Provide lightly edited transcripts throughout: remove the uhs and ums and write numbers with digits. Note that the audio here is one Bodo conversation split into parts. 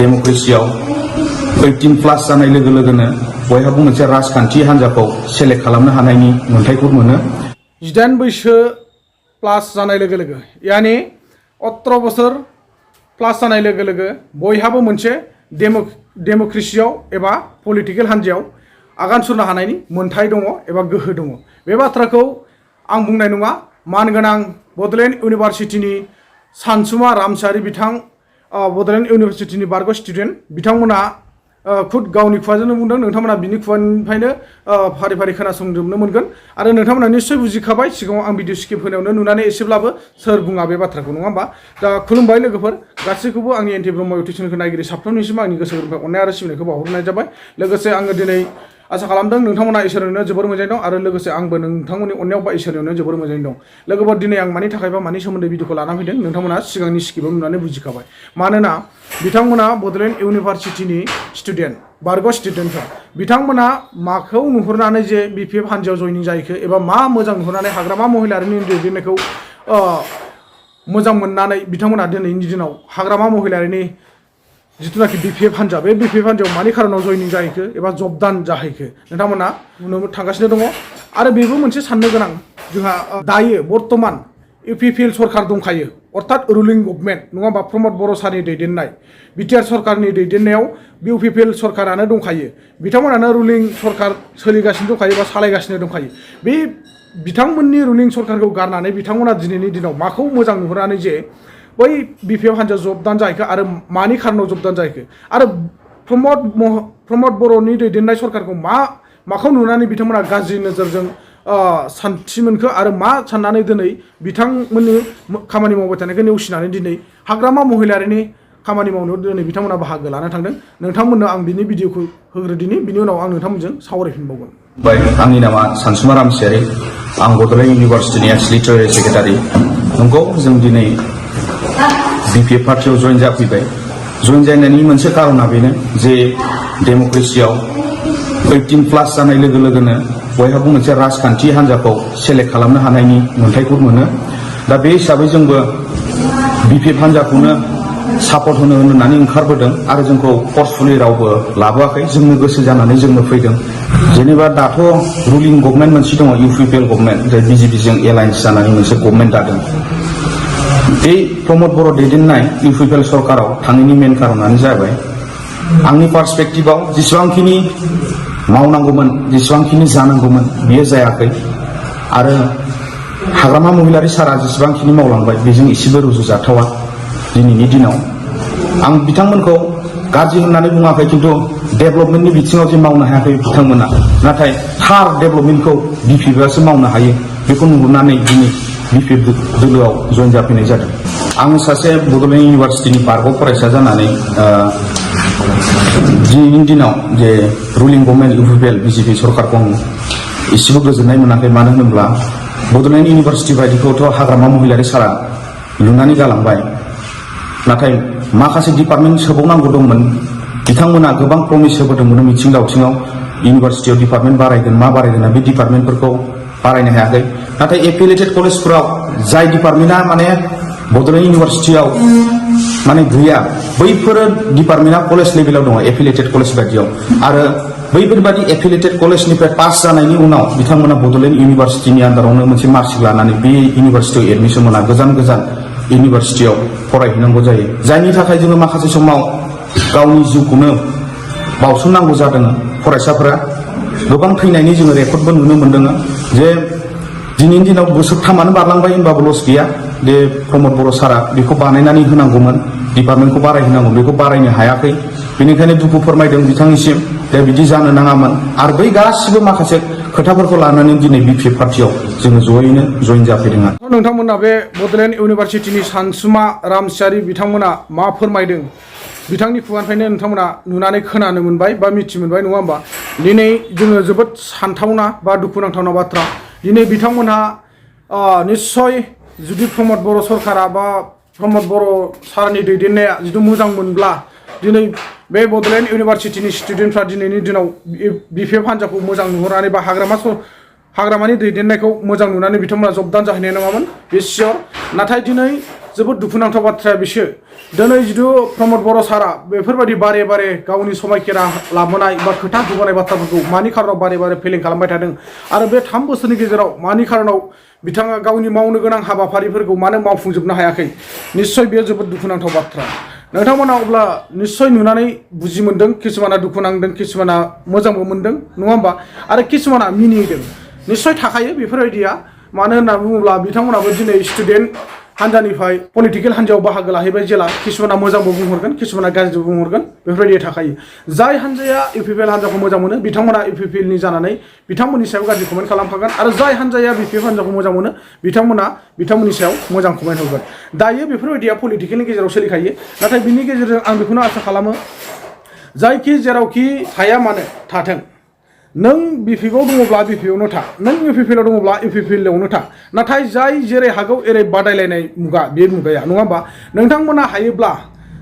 डेम'क्रेसियाव 18+ जानाय लोगो लोगोनो बयहाबो मोनसे राजखान्थि हान्जाखौ सेलेक्ट खालामनो हानायनि मोनथायखौ मोनो। 18 बैसो प्लास जानाय लोगो लोगो यानी 18 बोसोर प्लास जानाय लोगो लोगो बयहाबो मोनसे डेम'क्रेसियाव एबा पलिटिकेल हान्जायाव आगान सुरनो हानायनि मोनथाय दङ एबा गोहो दङ। बे बाथ्राखौ आं बुंनाय नङा, मानगोनां बड'लेण्ड इउनिभार्सिटिनि सानसुमा रामसियारि बिथां बड'लेण्ड इउनिभार्सिटिनि बारग' स्टुडेन्ट बिथांमोना खुद गावनि खुगाजोंनो बुंदों। नोंथांमोना बिनि खुगानिफ्रायनो फारि फारि खोनासंजोबनो मोनगोन आरो नोंथांमोना निश्चय बुजिखाबाय सिगाङाव आं भिडिअ स्किप होनायावनो नुनानै एसेब्लाबो सोर बुङा बे बाथ्राखौ, नङा होमबा? दा खुलुमबाय लोगोफोर गासैखौबो आंनि एन्टि ब्रह्म इउटिउब नायगिरि साफ्रोमनिसिम आंनि गोसो गोरबोनिफ्राय अननाय आरो सिबिनायखौ बावहरनाय जाबाय। लोगोसे आङो दिनै आसा खालामदों नोंथांमोना इसोरनियावनो जोबोर मोजाङै दं आरो लोगोसे आंबो नोंथांमोननि अननायाव बा इसोरनियावनो जोबोर मोजाङै दं। लोगोफोर दिनै आं मानि थाखाय बा मानि सोमोन्दै भिडिअखौ लाना फैदों नोंथांमोना सिगांनि स्किपाव नुनानै बुजिखाबाय। मानोना बिथांमोना बड'लेण्ड इउनिभार्सिटिनि स्टुडेन्ट बारग' स्टुडेन्टफोर बिथांमोना माखौ नुहुरनानै जे BPF हान्जायाव जयनिं जाहैखो एबा मा मोजां नुहुरनानै हाग्रामा महिलारिनि दैदेननायखौ मोजां मोननानै बिथांमोना दिनैनि दिनाव हाग्रामा महिलारिनि जिथुनाखि BPF हान्जा बे BPF हान्जायाव मानि खारनाव जयनिं जाहैखो एबा जबदान जाहैखो नोंथांमोना नुनो थांगासिनो दङ। आरो बेबो मोनसे साननो गोनां, जोंहा दायो बर्तमान UPPL सरकार दंखायो, अर्थात रुलिं गभर्नमेन्ट, नङा होमबा? प्रमद बर' सारनि दैदेननाय बिटिआर सरकारनि दैदेननायाव UPPL सरकारानो दंखायो। बिथांमोनानो रुलिं सरकार सोलिगासिनो दंखायो बा सालायगासिनो दंखायो। बे बिथांमोननि रुलिं सरकारखौ गारनानै बिथांमोना दिनैनि दिनाव माखौ मोजां नुहुरनानै जे बै BPF हान्जा जबदान जाहैखो आरो मानि खारनाव जबदान जाहैखो आरो प्रमद बर'नि दैदेननाय सरकारखौ माखौ नुनानै बिथांमोना गाज्रि नोजोरजों सान्थि मोनखो आरो मा साननानै दिनै बिथांमोननि खामानि मावबाय थानायखौ नेवसिनानै दिनै हाग्रामा महिलारिनि खामानि मावनायाव दिनै बिथांमोना बाहागो लानो थांदों। नोंथांमोननो आं बिनि भिडिअखौ होग्रोदिनि, बिनि उनाव आं नोंथांमोनजों सावरायफिनबावगोन। आंनि नामा सानसुमा रामसियारि, आं बड'लेण्ड इउनिभार्सिटिनि एक्स लिटारेरि सेक्रेटारि। नंगौ, जों दिनै BPF पार्टियाव जयेन जाफैबाय। जयेन जानायनि मोनसे कारना बेनो जे डेम'क्रेसियाव 18+ जानाय लोगो लोगोनो बयहाबो मोनसे राजखान्थि हान्जाखौ सेलेक्ट खालामनो हानायनि मोनथायखौ मोनो। दा बे हिसाबै जोंबो BPF हान्जाखौनो सापर्ट होननानै ओंखारबोदों आरो जोंखौ फर्सफुलि रावबो लाबोआखै, जोंनो गोसो जानानै जोंनो फैदों। जेनेबा दाथ' रुलिं गभर्नमेन्ट मोनसे दङ, UPPL गभर्नमेन्ट, जाय BJPजों एलायन्स जानानै मोनसे गभर्नमेन्ट दादों। बे प्रमद बर' दैदेननाय UPPL सरकाराव थांनायनि मेन कारनानो जाबाय आंनि पार्सपेक्टिभाव जेसेबांखिनि मावनांगौमोन, जेसेबांखिनि जानांगौमोन बियो जायाखै आरो हाग्रामा महिलारि सारा जेसेबांखिनि मावलांबाय बेजों एसेबो रुजुजाथावा। दिनैनि दिनाव आं बिथांमोनखौ गाज्रि होननानै बुङाखै, खिन्थु डेभेलपमेन्टनि बिथिङाव जे मावनो हायाखै बिथांमोना, नाथाय थार डेभेलपमेन्टखौ BPFआसो मावनो हायो। बेखौ नुहुरनानै दिनै BPF दोलोआव जयेन जाफैनाय जादों। आं सासे बड'लेण्ड इउनिभार्सिटिनि बारग' फरायसा जानानै दिनैनि दिनाव जे रुलिं गभर्नमेन्ट UPPL BJP सरकारखौ आं एसेबो गोजोननाय मोनाखै। मानो होनोब्ला बड'लेण्ड इउनिभार्सिटि बायदिखौथ' हाग्रामा महिलारि सारा लुनानै गालांबाय, नाथाय माखासे डिपार्टमेन्ट सोबावनांगौ दंमोन। बिथांमोना गोबां प्रमिस होबोदोंमोन मिथिं दावथिङाव, इउनिभार्सिटियाव डिपार्टमेन्ट बारायगोन, मा बारायगोन, बे डिपार्टमेन्टफोरखौ बारायनो हायाखै। नाथाय एफिलिएटेड कलेजफोराव जाय डिपार्टमेन्टआ माने बड'लेण्ड इउनिभार्सिटियाव माने गैया, बैफोरो डिपार्टमेन्टआ कलेज लेभेलाव दङ एफिलिएटेड कलेज बायदियाव। आरो बैफोरबायदि एफिलिएटेड कलेजनिफ्राय पास जानायनि उनाव बिथांमोना बड'लेण्ड इउनिभार्सिटिनि आन्दारावनो मोनसे मार्कशिट लानानै बे इउनिभार्सिटियाव एडमिसन मोना, गोजान गोजान इउनिभार्सिटियाव फरायहैनांगौ जायो। जायनि थाखाय जोङो माखासे समाव गावनि जिउखौनो बावसोमनांगौ जादों। फरायसाफोरा गोबां थैनायनि जोङो रेकर्डबो नुनो मोन्दों। जे दिनैनि दिनाव बोसोरथामानो बारलांबाय होनबाबो लस गैया। बे प्रमद बर' सारा बेखौ बानायनानै होनांगौमोन, डिपार्टमेन्टखौ बारायहोनांगौ, बेखौ बारायनो हायाखै। बेनिखायनो दुखु फोरमायदों बिथांनिसिम, दा बिदि जानो नाङामोन। आरो बै गासिबो माखासे खोथाफोरखौ लानानै दिनै BPF पार्टियाव जोङो जयैनो जयेन जाफैदों। नोंथांमोना बे बड'लेण्ड इउनिभार्सिटिनि सानसुमा रामसियारि बिथांमोना मा फोरमायदों बिथांनि खुगानिफ्रायनो नोंथांमोना नुनानै खोनानो मोनबाय बा मिथि मोनबाय, नङा होमबा? दिनै जोङो जोबोद सानथावना बा दुखुनांथावना बाथ्रा, दिनै बिथांमोनहा निस्सय जुदि प्रमद बर' सरकारा बा प्रमद बर' सारनि दैदेननाया जुदि मोजां मोनब्ला दिनै बे बड'लेण्ड इउनिभार्सिटिनि स्टुडेन्टफ्रा दिनैनि दिनाव BPF हान्जाखौ मोजां नुहुरनानै बा हाग्रामानि दैदेननायखौ मोजां नुनानै बिथांमोना जबदान जाहैनाय नङामोन, बे सियर। नाथाय दिनै जोबोद दुखुनांथाव बाथ्राया बिसो दिनै जिथु प्रमद बर' सारा बेफोरबायदि बारे बारे गावनि समायखेरा लाबोनाय बा खोथा बुंनाय बाथ्राफोरखौ मानि खारनाव बारे बारे फेलें खालामबाय थादों आरो बे 3 बोसोरनि गेजेराव मानि खारनाव बिथाङा गावनि मावनो गोनां हाबाफारिफोरखौ मानो मावफुंजोबनो हायाखै निस्सय बेयो जोबोद दुखुनांथाव बाथ्रा नोंथांमोना अब्ला निस्सय नुनानै बुजि मोनदों किसुमाना दुखु नांदों किसुमाना मोजांबो मोनदों नङा होमबा आरो किसुमाना मिनिदों निस्सय थाखायो बेफोरबायदिया मानो होनना बुङोब्ला बिथांमोनाबो दिनै स्टुडेन्ट हान्जानिफ्राय पलिटिकेल हान्जायाव बाहागो लाहैबाय जेला किसुमाना मोजांबो बुंहरगोन किसुमाना गाज्रिबो बुंहरगोन बेफोरबायदि थाखायो जाय हान्जाया UPPL हान्जाखौ मोजां मोनो बिथांमोना UPPL नि जानानै बिथांमोननि सायाव गाज्रि कमेन्ट खालामखागोन आरो जाय हान्जाया BPF हान्जाखौ मोजां मोनो बिथांमोना बिथांमोननि सायाव मोजां कमेन्ट होगोन दायो बेफोरबायदिया पलिटिकेलनि गेजेराव सोलिखायो नाथाय बिनि गेजेरजों आं बेखौनो आसा खालामो जायखि जेरावखि थाया मानो थाथों नों BPF आव दङब्ला BPF आवनो था नों UPPL आव दङब्ला UPPL आवनो था नाथाय जाय जेरै हागौ एरै बादायलायनाय मुगा बे मुगाया नङा होमबा नोंथांमोना हायोब्ला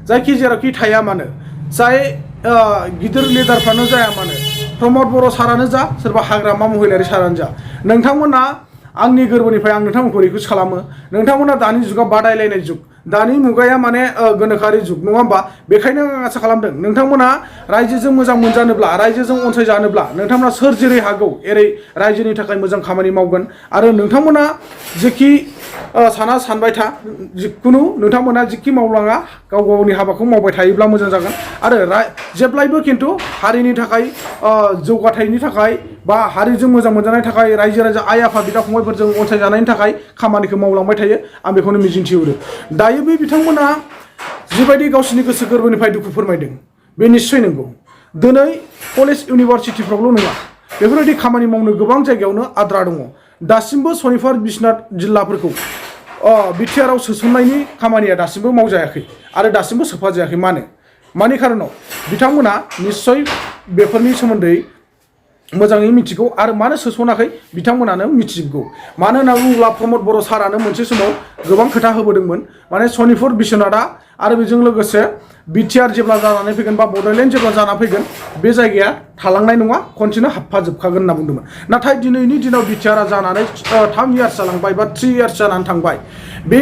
जायखि जेरावखि थाया मानो जाय गिदिर लिडारफ्रानो जाया मानो प्रमद बर' सारानो जा सोरबा हाग्रामा महिलारि सारानो जा नोंथांमोना आंनि गोरबोनिफ्राय आं नोंथांमोनखौ रिकुवेस्ट खालामो नोंथांमोना दानि जुगाव बादायलायनाय जुग दानि मुगाया माने गोनोखोआरि जुग नङा होमबा बेखायनो आं आसा खालामदों नोंथांमोना रायजोजों मोजां मोनजानोब्ला रायजोजों अनसायजानोब्ला नोंथांमोना सोर जेरै हागौ एरै रायजोनि थाखाय मोजां खामानि मावगोन आरो नोंथांमोना जेखि सानबाय था जिखुनु नोंथांमोना जिखि मावलाङा गाव गावनि हाबाखौ मावबाय थायोब्ला मोजां जागोन आरो जेब्लायबो खिन्थु हारिनि थाखाय जौगाथायनि थाखाय बा हारिजों मोजां मोनजानायनि थाखाय रायजो राजा आइ आफा बिदा फंबायफोरजों अनसायजानायनि थाखाय खामानिखौ मावलांबाय थायो आं बेखौनो मिजिंथिहरो दायो बे बिथांमोना जिबायदि गावसिनि गोसो गोरबोनिफ्राय दुखु फोरमायदों बे निस्सय नंगौ दिनै कलेज इउनिभारसिटिफ्रावल' नङा बेफोरबायदि खामानि मावनो गोबां जायगायावनो आद्रा दङ दासिमबो सनितपुर बिश्वनाथ जिल्लाफोरखौ BTR आव सोसननायनि खामानिया दासिमबो मावजायाखै आरो दासिमबो सोफाजायाखै मानि खारनाव बिथांमोना निस्सय बेफोरनि सोमोन्दै मोजाङै मिथिगौ आरो मानो सोसनाखै बिथांमोनानो मिथिजोबगौ मानो होनना बुङोब्ला प्रमद बर' सारानो मोनसे समाव गोबां खोथा होबोदोंमोन माने सनितपुर बिश्वनाथआ आरो बेजों लोगोसे BTR जेब्ला जानानै फैगोन बा बड'लेण्ड जेब्ला जानानै फैगोन बे जायगाया थालांनाय नङा खनसेनो हाबफाजोबखागोन होनना बुंदोंमोन नाथाय दिनैनि दिनाव BTR जानानै 3 इयार्स जालांबाय बा 3 इयार्स जानानै थांबाय बे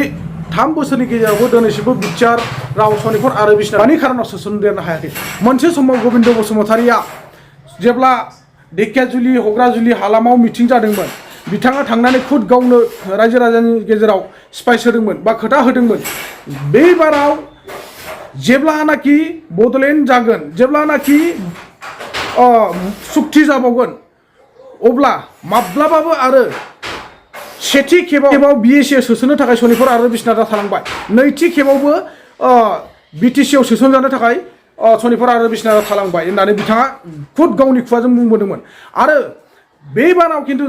3 बोसोरनि गेजेरावबो दिनैसिमबो BTR राव सनितपुर आरो बिश्वनाथनि खारनाव सोसनदेरनो हायाखै मोनसे समाव गबिन्द बसुमतारिया जेब्ला धेकियाजुलि हग्राजुलि हालामाव मिटिं जादोंमोन बिथाङा थांनानै खुद गावनो रायजो राजानि गेजेराव स्पाइस होदोंमोन बा खोथा होदोंमोन बे बाराव जेब्लानाखि बड'लेण्ड जागोन जेब्लानाखि सुक्ति जाबावगोन अब्ला माब्लाबाबो आरो सेथि खेबाव BSC सोसननो थाखाय सनितपुर आरो बिश्वनाथआ थालांबाय नैथि खेबावबो BTC आव सोसनजानो थाखाय सनितपुर आरो बिश्वनाथआ थालांबाय होननानै बिथाङा खुद गावनि खुगाजों बुंबोदोंमोन आरो बे बाराव खिन्थु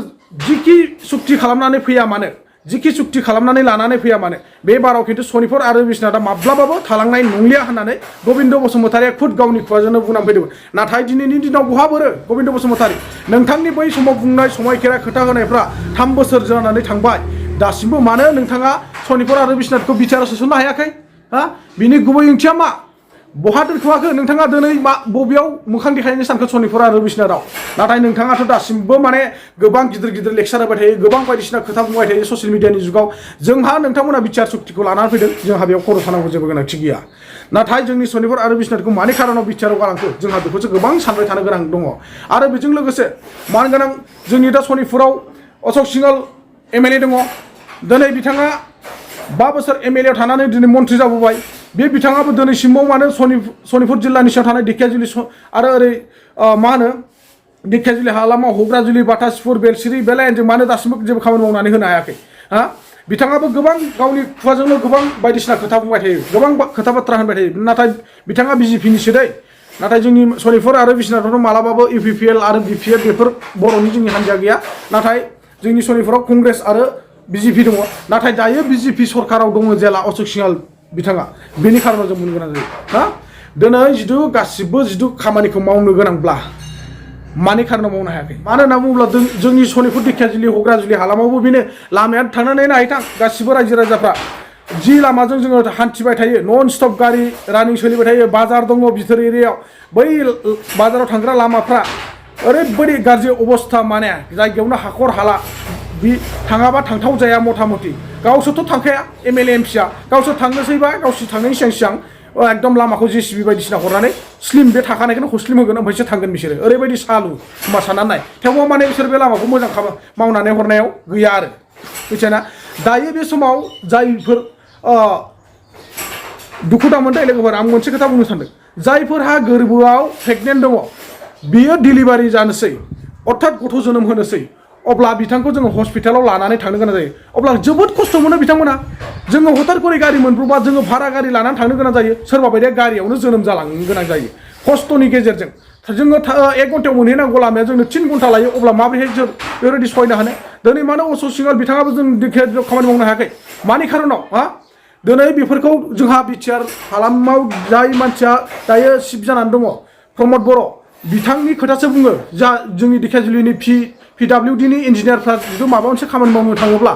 जिखि सुक्ति खालामनानै फैया मानो जिखि सुक्ति खालामनानै लानानै फैया मानो बे बाराव खिन्थु सनितपुर आरो बिश्वनाथआ माब्लाबाबो थालांनाय नंलिया होननानै गबिन्द बसुमतारिया खुद गावनि खुगाजोंनो बुंनानै फैदोंमोन नाथाय दिनैनि दिनाव बहा बोरो गबिन्द बसुमतारि नोंथांनि बै समाव बुंनाय समायखेरा खोथा होनायफ्रा 3 बोसोर जानानै थांबाय दासिमबो मानो नोंथाङा सनितपुर आरो बिश्वनाथखौ BTR आव सोसननो हायाखै बिनि गुबै ओंथिया मा बहा दोनखोमाखो नोंथाङा दिनै बबेयाव मोखां देखायनो सानखो सनितपुर आरो बिश्वनाथआव नाथाय नोंथाङाथ' दासिमबो माने गोबां गिदिर गिदिर लेक्सार होबाय थायो गोबां बायदिसिना खोथा बुंबाय थायो ससियेल मिडियानि जुगाव जोंहा नोंथांमोना BTR सुक्तिखौ लानानै फैदों जोंहा बेयाव खर' सानांगौ जेबो गोनांथि गैया नाथाय जोंनि सनितपुर आरो बिश्वनाथखौ मानि खारनाव BTR आव गालांखो जोंहा बेखौसो गोबां सानबाय थानो गोनां दङ आरो बेजों लोगोसे मानो गोनां जोंनि दा सनितपुराव अशक सिंहल MLA दङ दिनै बिथाङा 5 बोसोर MLA आव थानानै दिनै मन्थ्रि जाबोबाय बे बिथाङाबो दिनैसिमाव मानो सनितपुर जिल्लानि सिङाव थानाय धेकियाजुलि आरो ओरै मा होनो धेकियाजुलि हालामाव हग्राजुलि बाटासिपुर बेलसिरि बे लाइनजों मानो दासिमबो जेबो खामानि मावनानै होनो हायाखै बिथाङाबो गोबां गावनि खुगाजोंनो गोबां बायदिसिना खोथा बुंबाय थायो गोबां खोथा बाथ्रा होनबाय थायो नाथाय बिथाङा BJP निसो दै नाथाय जोंनि सनितपुर आरो बिश्वनाथआवथ' मालाबाबो UPPL आरो BPF बेफोर बर'नि जोंनि हान्जाया गैया नाथाय जोंनि सनितपुराव कंग्रेस आरो BJP दङ नाथाय दायो BJP सरकाराव दङ जेला अशक सिंहल बिथाङा बेनि खारनाव जों बुंनो गोनां जायो दिनै जिथु गासिबो जिथु खामानिखौ मावनो गोनांब्ला मानि खारनाव मावनो हायाखै मानो होनना बुङोब्ला जोंनि सनितपुर धेकियाजुलि हग्राजुलि हालामावबो बेनो लामाया थांनानै नायथां गासिबो रायजो राजाफ्रा जि लामाजों जोङो हान्थिबाय थायो नन स्टप गारि रानिं सोलिबाय थायो बाजार दङ बिथोर एरियायाव बै बाजाराव थांग्रा लामाफ्रा ओरैबायदि गाज्रि अबस्था माने जायगायावनो हाखर हाला थाङाबा थांथाव जाया मथा मथि गावसोरथ' थांखाया MLA MPआ गावसोर थांनोसैबा गावसोर थांनायनि सिगां सिगां एकदम लामाखौ JCB बायदिसिना हरनानै स्लिम बे थाखानायखौनो हस्लिम होगोन ओमफ्रायसो थांगोन बिसोरो ओरैबायदि सालु होमबा साननानै नाय थेवबो माने बिसोर बे लामाखौ मोजां मावनानै हरनायाव गैया आरो मिथिबायना दायो बे समाव जायफोर दुखु दामोनथाय लोगोफोर आं मोनसे खोथा बुंनो सानदों जायफोरहा गोरबोआव प्रेगनेन्ट दङ बियो डिलिभारि जानोसै अर्थात गथ' जोनोम होनोसै अब्ला बिथांखौ जोङो हस्पिटालाव लानानै थांनो गोनां जायो अब्ला जोबोद खस्थ' मोनो बिथांमोना जोङो हथात करि गारि मोनब्रबा जोङो भारा गारि लानानै थांनो गोनां जायो सोरबा बायदिया गारियावनो जोनोम जालांनो गोनां जायो खस्थ'नि गेजेरजों जोङो 1 घन्टायाव मोनहैनांगौ लामाया जोंनो 3 घन्टा लायो अब्ला माबोरैहाय जों बेबायदि सहायनो हानो दिनै मानो अससिङाव बिथाङाबो जों खामानि मावनो हायाखै मानि खारनाव दिनै बेफोरखौ जोंहा बिटिआर हालामाव जाय मानसिया दायो सिफ जानानै दङ प्रमद बर' बिथांनि खोथासो बुङो जा जोंनि धेकियाजुलिनि PWDनि इन्जिनियारफ्रा जुदि माबा मोनसे खामानि मावनो थाङोब्ला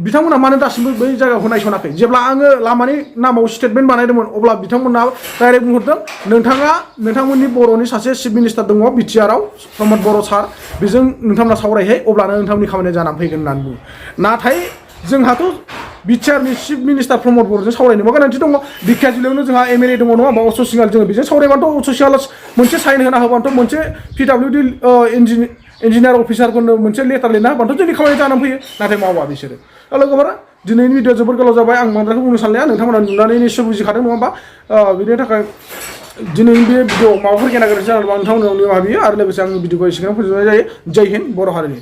बिथांमोना मानो दासिमबो बै जायगाखौ नायसनाखै जेब्ला आङो लामानि नामाव स्टेटमेन्ट बानायदोंमोन अब्ला बिथांमोना डाइरेक्ट बुंहरदों नोंथांमोननि बर'नि सासे चिफ मिनिस्टार दङ बिटिआरआव प्रमद बर' सार बेजों नोंथांमोना सावरायहै अब्लानो नोंथांमोननि खामानिया जानानै फैगोन होननानै बुङो नाथाय जोंहाथ' बिटिआरनि चिफ मिनिस्टार प्रमद बर'जों सावरायनोबो गोनांथि दङ धेकियाजुलियावनो जोंहा MLA दङ नङा होमबा अससिङाल जोङो बेजों सावरायबानोथ' अससिङाल मोनसे साइन होना होबानोथ' मोनसे PWD इन्जिनियार अफिसारफोरनो मोनसे लेटार लिरना होबानोथ' जोंनि खामानिया जानानै फैयो नाथाय मावा बिसोरो दा लोगोफोरा दिनैनि भिडिअ जोबोर गोलाव जाबाय आं बांद्रायखौ बुंनो सानलिया नोंथांमोना नुनानै निश्चय बुजिखादों नङा होमबा बिनि थाखाय दिनैनि बे भिडिअ माबाफोर गेना गोरोन्थि जानांगौबा नोंथांमोनाव निमाहा बियो आरो लोगोसे आं भिडिअखौ एसेबां फोजोबनाय जायो जय हिन्द बर' हारिनि